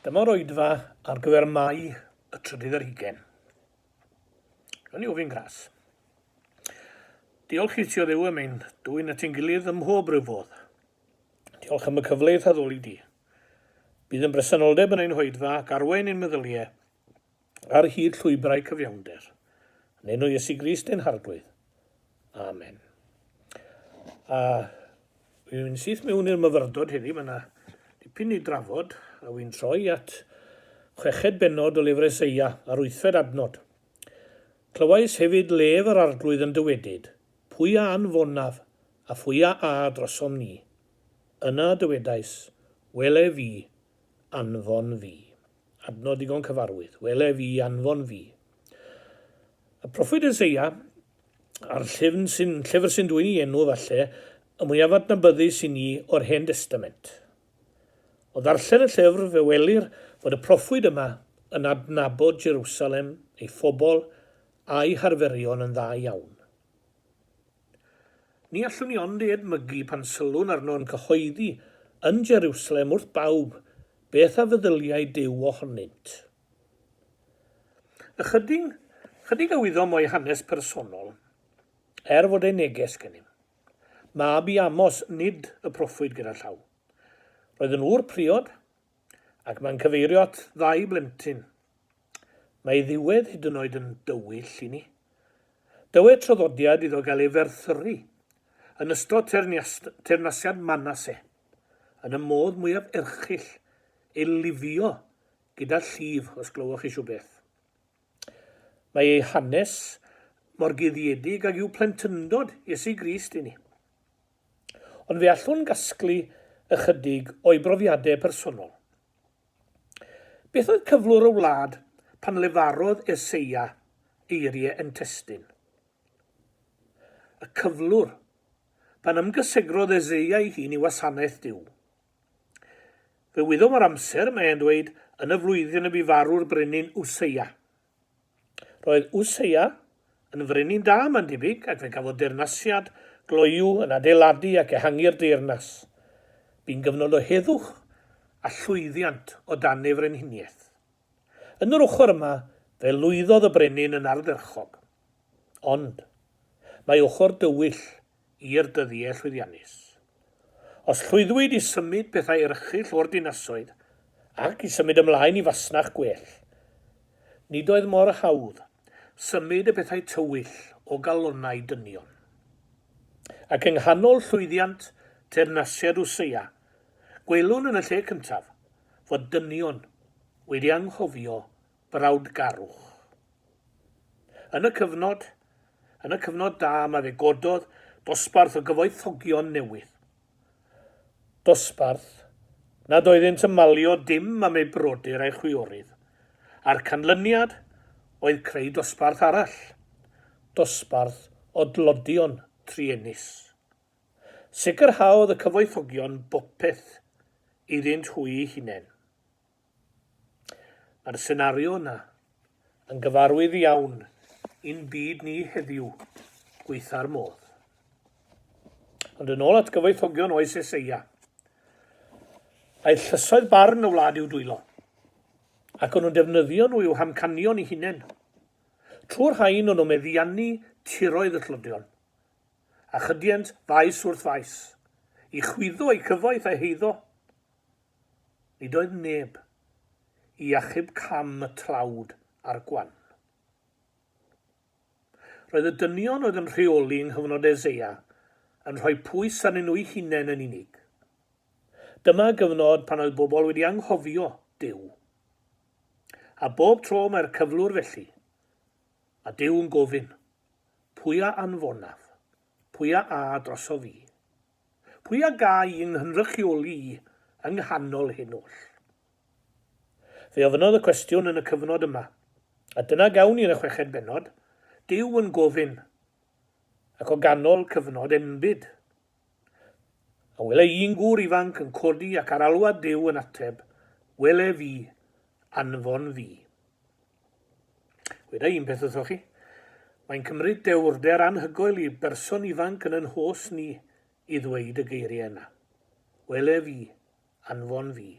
Dyma'r oedfa ar gyfer Mai y trydydd ar hugain. Rwy'n i ofyn gras. Diolch i ti o Dduw am ein dwyn at ein gilydd ym mhob rhyw fodd. Diolch am y cyfle i'th addoli di. Bydd yn bresenoldeb yn ein hoedfa ac arwain ein meddyliau ar hyd llwybrau cyfiawnder. Yn enw Iesu Grist ein Harglwydd. Amen. A wi'n mynd syth mewn i'r myfyrdod heddi, mae yna dipyn i drafod, a wi'n troi at chweched bennod o lyfr Eseia a'r wythfed adnod. Clywais hefyd lef yr Arglwydd yn dywedyd, Pwy a anfonaf, a phwy a a drosom ni? Yna dywedais, Wele fi, anfon fi. Adnod digon cyfarwydd. Wele fi, anfon fi. Y proffwyd Eseia, a'r llyfn sy'n, llyfr sy'n dwyn i enw falle, y mwyaf adnabyddus i ni o'r Hen Destament. O ddarllen y llyfr fe welir fod y proffwyd yma yn adnabod Jerusalem, ei phobl, a'i harferion yn dda iawn. Ni allwn ni ond ei edmygu pan sylwn arno yn cyhoeddi yn Jeriwsalem wrth bawb beth a feddyliai Duw ohonynt. Ychydig, ychydig a wyddom o'i hanes personol, er fod ei neges gennym. Mab i Amos, nid y proffwyd gyda llaw. Roedd yn ŵr priod, ac mae'n cyfeirio at ddau blentyn. Mae ei ddiwedd hyd yn oed yn dywyll i ni. Dywed traddodiad iddo gael ei ferthyru yn ystod teyrnasiad Manasse, yn y modd mwyaf erchyll, ei lifio gyda llif, os glywoch chi shw beth. Mae ei hanes mor guddiedig ag yw plentyndod Iesu Grist i ni. Ond fe allwn gasglu ychydig o'i brofiadau personol. Beth oedd cyflwr y wlad pan lefarodd Eseia eiriau yn testun? Y cyflwr pan ymgysegrodd Eseia ei hun i wasanaeth Duw. Fe wyddom o'r amser, mae e'n dweud, yn y flwyddyn y bu farw'r brenin Usseia. Roedd Usseia yn frenin da, mae'n debyg, ac fe gafodd deyrnasiad gloyw yn adeiladu ac ehangu'r deyrnas. Bu'n gyfnod o heddwch a llwyddiant o dan ei frenhiniaeth. Yn yr ochr yma, fe lwyddodd y brenin yn ardderchog. Ond, mae ochr dywyll i'r dyddiau llwyddiannus. Os llwyddwyd i symud pethau erchyll o'r dinasoedd ac i symud ymlaen i fasnach gwell, nid oedd mor hawdd symud y pethau tywyll o galonnau dynion. Ac yng nghanol llwyddiant teyrnasiad Usseia, gwelwn yn y lle cyntaf fod dynion wedi anghofio brawdgarwch. Yn y cyfnod, yn y cyfnod da yma fe gododd dosbarth o gyfoethogion newydd. Dosbarth nad oeddynt yn malio dim am eu brodyr a'u chwiorydd, a'r canlyniad oedd creu dosbarth arall, dosbarth o dlodion truenus. Sicrhaodd y cyfoethogion bopeth iddynt hwy'u hunain. Mae'r senario yna yn gyfarwydd iawn i'n byd ni heddiw, gweitha'r modd. Ond yn ôl at gyfoethogion oes Eseia, aeth llysoedd barn y wlad i'w dwylo, ac o'n nhw'n defnyddio nhw i'w hamcanion eu hunain. Trwy'r rhain o'n nhw'n meddiannu tiroedd y tlodion, a chydient faes wrth faes, i chwyddo eu cyfoeth a'u heiddo. Nid oedd neb i achub cam y tlawd a'r gwan. Roedd y dynion oedd yn rheoli yng nghyfnod Eseia yn rhoi pwys arnyn nhw'u hunain yn unig. Dyma gyfnod pan oedd bobl wedi anghofio Duw. A bob tro mae'r cyflwr felly, a Duw yn gofyn, Pwy a anfonaf? Pwy a a drosof fi? Pwy a ga i nghynrychioli i yng nghanol hyn oll? Fe ofynnodd y cwestiwn yn y cyfnod yma, a dyna gawn ni yn y chweched bennod, Duw yn gofyn, ac o ganol cyfnod enbyd. A wele un gŵr ifanc yn codi ac ar alwad Duw yn ateb, Wele fi, anfon fi. Weda i un peth wrthoch chi. Mae'n cymryd dewrder anhygoel i berson ifanc yn yn hos ni i ddweud y geiriau yna. Wele fi, anfon fi.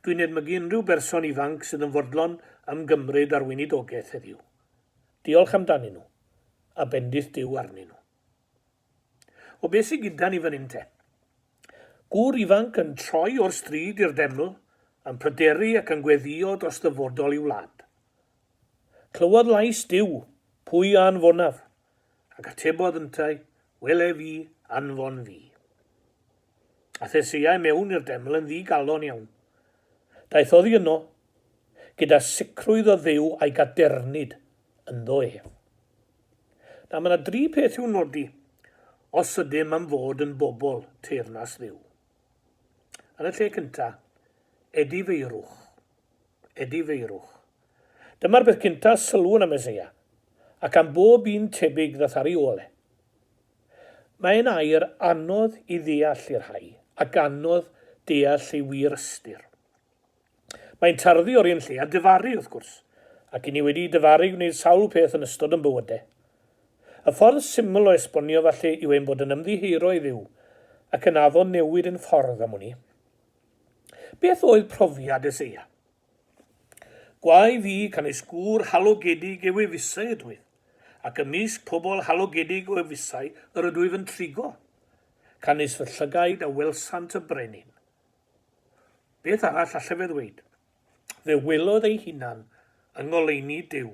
Dwi'n edmygu unrhyw berson ifanc sydd yn fodlon ymgymryd â'r weinidogaeth heddiw. Diolch amdanyn nhw, a bendith Duw arnyn nhw. O beth sydd gyda ni fan hyn te? Gŵr ifanc yn troi o'r stryd i'r deml, yn pryderu ac yn gweddïo dros ddyfodol i'w wlad. Clywodd lais Duw, Pwy a anfonaf? Ac atebodd yntau, Wele fi, anfon fi. A Theseia i mewn i'r deml yn ddi-galon iawn. Daeth oddi yno, gyda sicrwydd o Dduw a'i gadernid ynddo ef. Nawr, mae yna dri peth i'w nodi os ydym am fod yn bobl teyrnas Dduw. Yn y lle cyntaf, edifeirwch. Edifeirwch. Dyma'r beth cyntaf sylwn am Eseia, ac am bob un tebyg ddath ar ei ôl e. Mae'n air anodd i ddeall i'r rhai, ac anodd deall ei wir ystyr. Mae'n tarddu o'r un lle a difaru, wrth gwrs, ac i ni wedi difaru gwneud sawl peth yn ystod yn bywydau. Y ffordd syml o esbonio falle yw ein bod yn ymddiheuro i Dduw ac yn addo newid ein ffordd am wn i. Beth oedd profiad Eseia? Gwae fi, canys gŵr halogedig yw efusau ydwyf, ac ymysg pobl halogedig o efusau yr ydwyf yn trigo. Canys fy llygaid a welsant y brenin. Beth arall alle fe ddweud? Fe welodd ei hunan yng ngoleuni Duw.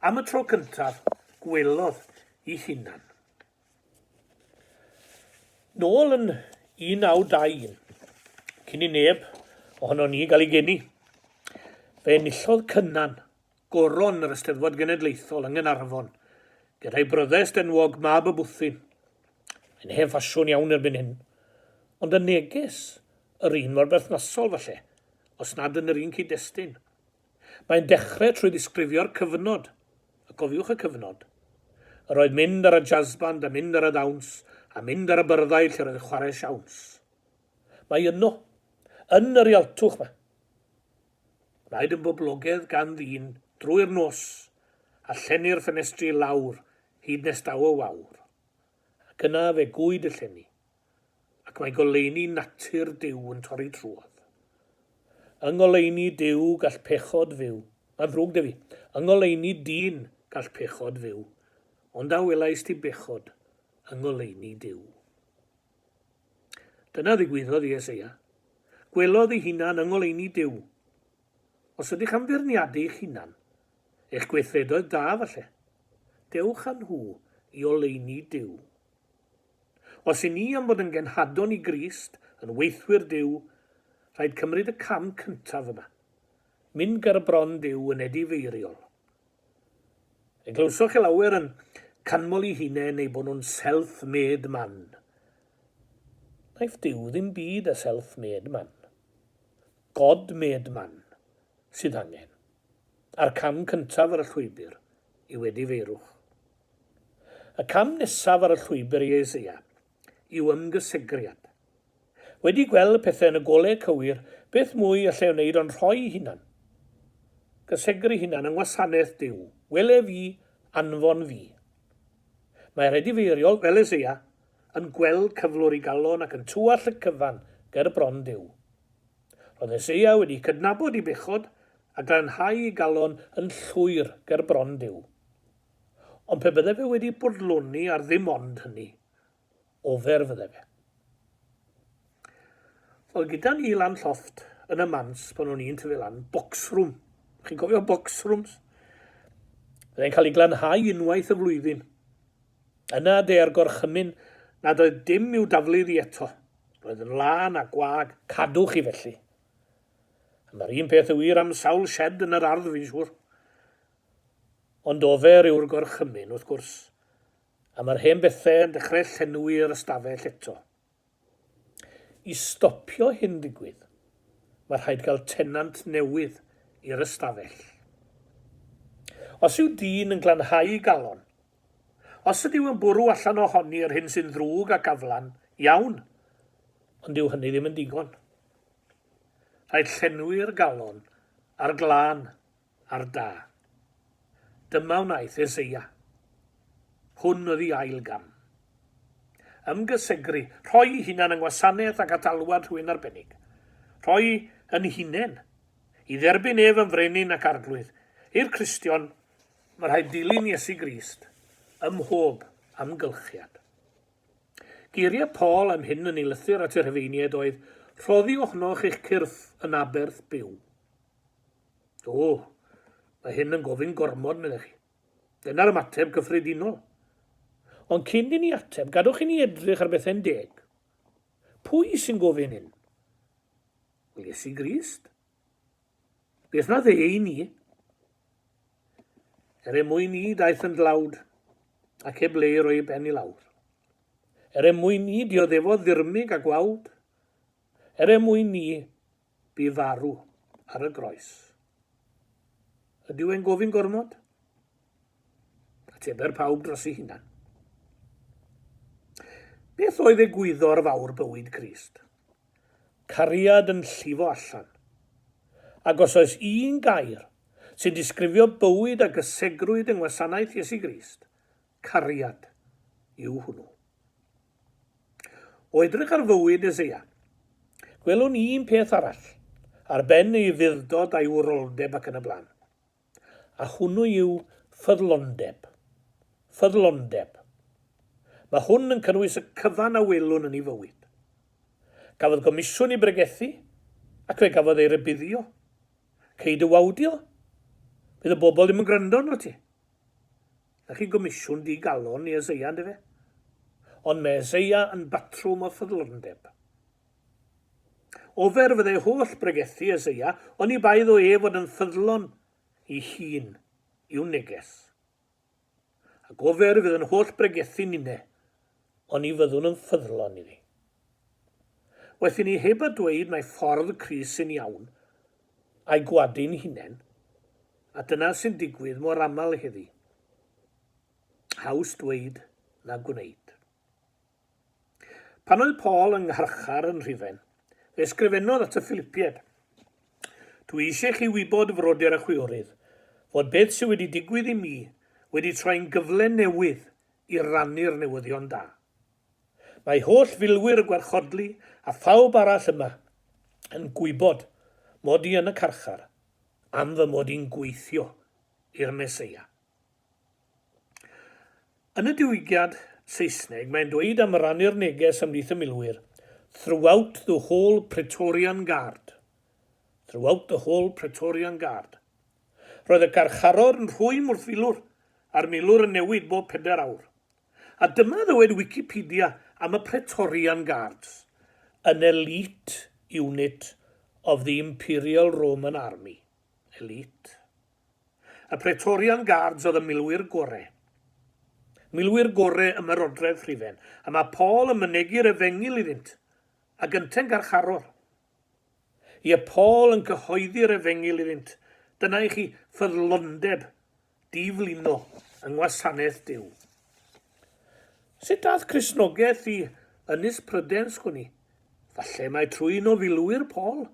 Am y tro cyntaf, gwelodd ei hunan. Nôl yn 1921, cyn i neb ohono ni gael ei geni, fe enillodd Cynan goron yr Eisteddfod Genedlaethol yng Nghaernarfon, gyda'i bryddest enwog Mab y Bwthyn. Mae'n hen ffasiwn iawn erbyn hyn, ond y neges yr un mor berthnasol falle, os nad yn yr un cyd-destun. Mae'n dechrau trwy ddisgrifio'r cyfnod, a cofiwch y cyfnod. Yr oedd mynd ar y jazzband a mynd ar y ddawns, a mynd ar y byrddau lle roedd chwarae siawns. Mae yno, yn yr ialtwch 'ma. Gwnaed yn boblogedd gan ddyn drwy'r nos, a llenni'r ffenestri lawr hyd nes daw y wawr. Ac yna fe gwyd y llenni, ac mae goleuni natur Duw yn torri trwodd. Yng ngoleuni Duw gall pechod fyw. Mae'n ddrwg 'da fi. Yng ngoleuni dyn gall pechod fyw, ond a welais ti bechod yng ngoleuni Duw? Dyna ddigwyddodd i Eseia. Gwelodd ei hunan yng ngoleuni Duw. Os ydych am feirniadu eich hunan, eich gweithredoedd da falle, dewch â nhw i oleuni Duw. Os i ni am fod yn genhadon i Grist, yn weithwyr Duw, rhaid cymryd y cam cyntaf yma. Mynd ger bron Duw yn edifeiriol. Fe glywsoch chi lawer yn canmol eu hunain eu bod nhw'n self-made man. Wnaeth Duw ddim byd â self-made man. God-made man sydd angen. A'r cam cyntaf ar y llwybr yw edifeirwch. Y cam nesaf ar y llwybr i Eseia yw ymgysegriad. Wedi gweld pethau yn y golau cywir, beth mwy allai wneud ond rhoi ei hunan? Gysegru hunan yng ngwasanaeth Duw, wele fi, anfon fi. Mae'r edifeiriol, fel Eseia, yn gweld cyflwr ei galon ac yn tywallt y cyfan ger bron Duw. Roedd Eseia wedi cydnabod ei bechod a glanhau ei galon yn llwyr ger bron Duw. Ond pe bydde fe wedi bodloni ar ddim ond hynny, Ofer fydde fe. Oedd gyda ni lan llofft yn y mans pan o'n i'n tyfu lan, box room. Chi'n cofio box rooms? Byddai'n cael ei glanhau unwaith y flwyddyn. Yna de'r gorchymyn nad oedd dim i'w daflu iddi eto. Roedd yn lân a gwag, cadw chi felly. A mae'r un peth yn wir am sawl shed yn yr ardd, fi'n siŵr. Ond ofer yw'r gorchymyn, wrth gwrs. A mae'r hen bethau yn dechrau llenwi'r ystafell eto. I stopio hyn ddigwydd, mae rhaid cael tenant newydd i'r ystafell. Os yw dyn yn glanhau ei galon, os ydyw yn bwrw allan ohoni yr hyn sy'n ddrwg ac aflan, iawn, ond dyw hynny ddim yn digon. Rhaid llenwi'r galon a'r glân a'r da. Dyma wnaeth Eseia. Hwn oedd ei ail gam. Ymgysegru, rhoi ei hunan yng ngwasanaeth ac at alwad rhywun arbennig. Rhoi yn hunain, i dderbyn ef yn frenin ac arglwydd. I'r Cristion, mae rhaid dilyn Iesu Grist ym mhob amgylchiad. Geiriau Paul am hyn yn ei lythyr at y Rhufeiniaid oedd, Rhoddi ohonoch eich cyrff yn aberth byw. O, mae hyn yn gofyn gormod, meddech chi. Dyna'r ymateb cyffredinol. Ond cyn i ni ateb, gadwch i ni edrych ar bethau'n deg. Pwy sy'n gofyn hyn? Wel, Iesu Grist. Beth na dde i ni? Er ei mwyn ni daeth yn dlawd, ac heb le i roi ei ben i lawr. Er ei mwyn ni dioddefodd ddirmyg a gwawd. Er ei mwyn ni Bu farw ar y groes. Ydyw e'n gofyn gormod? Ateber pawb dros ei hunan. Beth oedd egwyddor fawr bywyd Crist? Cariad yn llifo allan. Ac os oes un gair sy'n disgrifio bywyd a gysegrwyd yng ngwasanaeth Iesu Grist, cariad yw hwnnw. O edrych ar fywyd Eseia, gwelwn un peth arall, ar ben ei ufudd-dod a'i wroldeb ac yn y blaen, a hwnnw yw ffyddlondeb. Ffyddlondeb. Mae hwn yn cynnwys y cyfan a welwn yn ei fywyd. Cafodd gomisiwn i bregethu, ac fe gafodd ei rybuddio. Cei dy wawdio? Bydd y bobl ddim yn gwrando arno ti. Na chi gomisiwn di-galon i Eseia, yndyfe? Ond mae Eseia yn batrwm o ffyddlondeb. Ofer fyddai holl bregethu Eseia, oni bai iddo ef fod yn ffyddlon i hun i'w neges. Ac ofer fydd yn holl bregethu ninne, oni fyddwn yn ffyddlon iddi. Waeth i ni heb a dweud mai ffordd Crist sy'n iawn, a'i gwadu'n hunain, A dyna sy'n digwydd mor aml heddi. Haws dweud na gwneud. Pan oedd Paul yng ngharchar yn Rhufain, fe ysgrifennodd at y Philipiaid. Dwi eisiau chi wybod, frodyr a chwiorydd, fod beth sydd wedi digwydd i mi wedi troi'n gyfle newydd i rannu'r newyddion da. Mae holl filwyr y gwarchodlu a phawb arall yma yn gwybod mod i yn y carchar am fy mod i'n gweithio i'r Meseia. Yn y diwygiad Saesneg, mae'n dweud am rannu'r neges ymhlith y milwyr, throughout the whole Praetorian Guard. Throughout the whole Praetorian Guard. Roedd y carcharor yn rhwym wrth filwr, a'r milwr yn newid bob pedair awr. A dyma ddywed Wikipedia am y Praetorian Guards, an elite unit of the Imperial Roman Army. Elite. Y Praetorian Guards oedd y milwyr gore. Milwyr gore ymerodraeth Rhufain, a mae Paul yn mynegi'r efengyl iddynt, ac yntau'n garcharor. Ie, Paul yn cyhoeddi'r efengyl iddynt. Dyna i chi ffyddlondeb diflino yng ngwasanaeth Duw. Sut daeth Cristnogaeth i Ynys Prydain, sgwn i? Falle mai trwy un o filwyr Paul.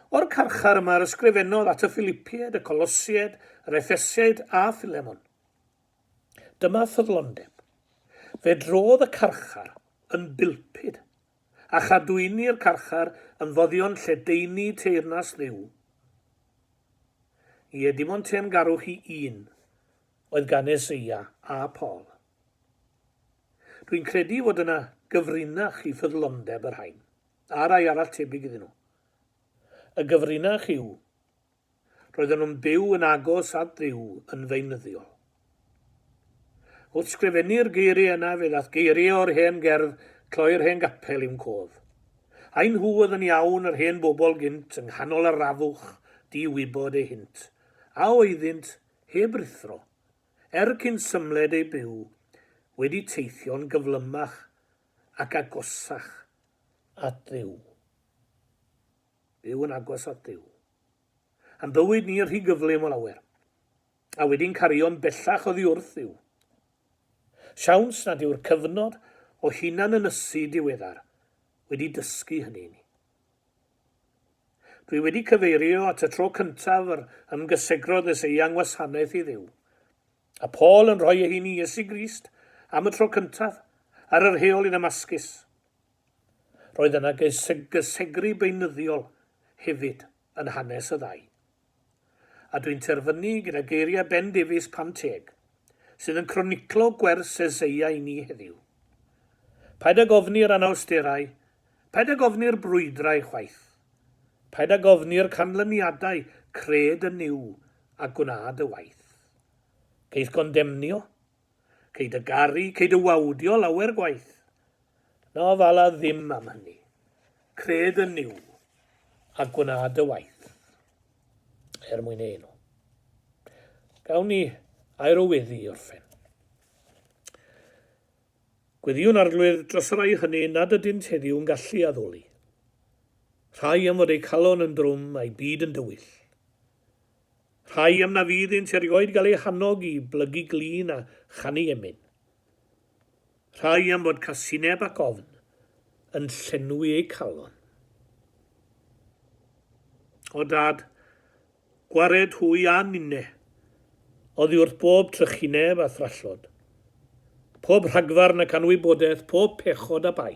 O'r carchar yma yr ysgrifennodd at y Philipiaid, y Colosiaid, yr Effesiaid a Philemon. Dyma ffyddlondeb. Fe drodd y carchar yn bulpud, a chadwyni'r carchar yn foddion lledaenu teyrnas Dduw. Ie, dim ond teyrngarwch i un oedd gan Eseia a Paul. Dwi'n credu fod yna gyfrinach i ffyddlondeb y rhain, a rhai arall tebyg iddyn nhw. Y gyfrinach yw Roedden nhw'n byw yn agos at Dduw yn feunyddiol. Wrth sgrifennu'r geiriau yna fe ddaeth geiriau o'r hen gerdd Cloi'r Hen Gapel i'm cof. Ai nhw oedd yn iawn yr hen bobl gynt yng nghanol arafwch di-wybod eu hynt, a oeddynt, heb ruthro, er cyn symled eu byw, wedi teithio'n gyflymach ac agosach at Dduw. Byw yn agos at Dduw. A'n bywyd ni yn rhy gyflym o lawer, a wedi'n cario'n bellach oddi wrth Dduw. Siawns nad yw'r cyfnod o hunan-ynysu diweddar wedi dysgu hynny i ni. Dwi wedi cyfeirio at y tro cyntaf yr ymgysegrodd Eseia yng ngwasanaeth i Dduw, a Paul yn rhoi ei hun i Iesu Grist am y tro cyntaf ar yr heol i Ddamascus. Roedd yna gysegru beunyddiol hefyd yn hanes y ddau. A dwi'n terfynu gyda geiriau Ben Davies Pant Teg, sydd yn croniclo gwers Eseia i ni heddiw. Paid ag ofni'r anawsterau, paid ag ofni'r brwydrau chwaith. Paid ag ofni'r canlyniadau, cred yn Nuw a gwna dy waith. Ceith gondemnio, cei dy garu, cei dy wawdio lawer gwaith. Na ofala ddim am hynny. Cred yn Nuw a gwna dy waith. Er mwyn ei enw. Gawn ni air o weddi i orffen. Gweddïwn Arglwydd dros y rhai hynny nad ydynt heddiw yn gallu addoli. Rhai am fod eu calon yn drwm a'i byd yn dywyll. Rhai am na fydd iddynt erioed gael eu hannog i blygu glin a chanu emyn. Rhai am fod casineb ac ofn yn llenwi eu calon. O Dad, Gwared hwy a ninne, oddi wrth bob trychineb a thrallod, pob rhagfarn ac anwybodaeth, pob pechod a bai.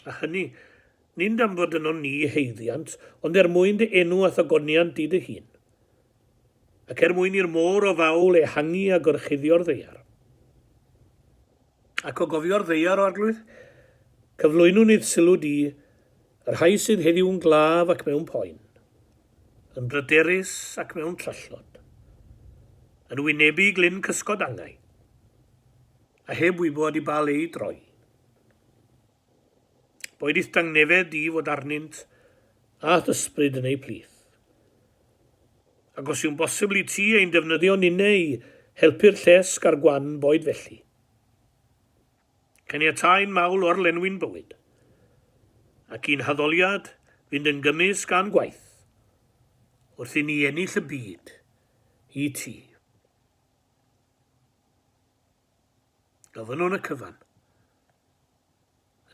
A hynny, nid am fod ynon ni haeddiant, ond er mwyn dy enw a'th ogoniant di dy hun, ac er mwyn i'r môr o fawl ehangu a gorchuddio'r ddaear. Ac o gofio'r ddaear, O Arglwydd, cyflwynwn i'th sylw di y rhai sydd heddiw'n glaf ac mewn poen, yn bryderus ac mewn trallod, yn wynebu glyn cysgod angau, a heb wybod i ba le i droi. Boed i'th dangnefedd di fod arnynt, a'th ysbryd yn eu plith. Ac os yw'n bosibl i ti ein defnyddio ninne i helpu'r llesg a'r gwan, boed felly. Caniatáu'n mawl orlenwi'n bywyd, ac i'n haddoliad fynd yn gymysg â'n gwaith, wrth i ni ennill y byd i ti. Gofynnwn y cyfan.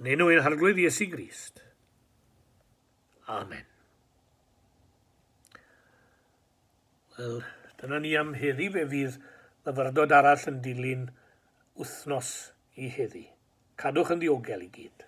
Yn enw ein Harglwydd Iesu Grist. Amen. Wel, dyna ni am heddi. Fe fydd myfyrdod arall yn dilyn wythnos i heddi. Cadwch yn ddiogel i gyd.